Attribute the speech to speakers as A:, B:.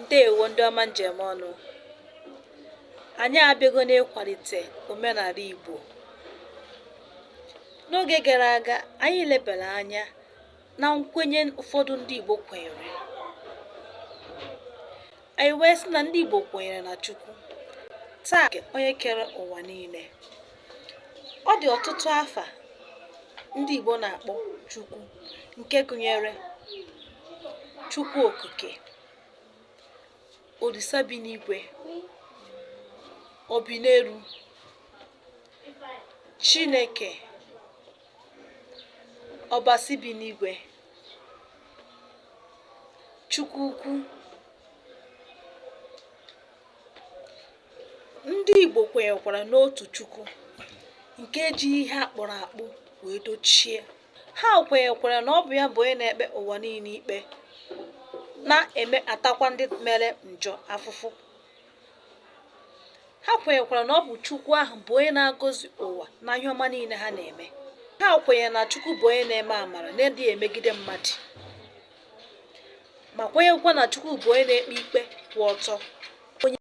A: Ndewo ndị ọma njem ọnụ. Anyị abịago n'ịkwalite omenala Igbo. N'oge gara aga, anyị lebara anya na nkwenye ụfọdụ ndị Igbo kwenyere. Anyị wee sị na ndị Igbo kwenyere na Chukwu, taa onye kere ụwa niile. Ọ dị ọtụtụ afa ndị Igbo na-akpọ Chukwu nke gụnyere Chukwu Okike, Olisa bi n'igwe, Obineru, Chineke, Ọbasi bi n'igwe, Chukwu ukwu. Ndị Igbo kwenyekwara n'otu Chukwu nke ji ihe a kpụrụ akpụ wee dochie. Ha kwenyekwara na ọ bụ ya bụ onye na-ekpe ụwa niile ikpe na-eme atakwa ndị mere njọ afụfụ. Ha kwenyekwara na ọ bụ Chukwu ahụ bụ onye na-agọzi ụwa na ihe ọma niile ha na-eme. Ha kwenyere na Chukwu bụ onye na-eme amara na-adịghị emegide mmadụ, ma kwenyekwa na Chukwu bụ onye na-ekpe ikpe kwụ ọtọ.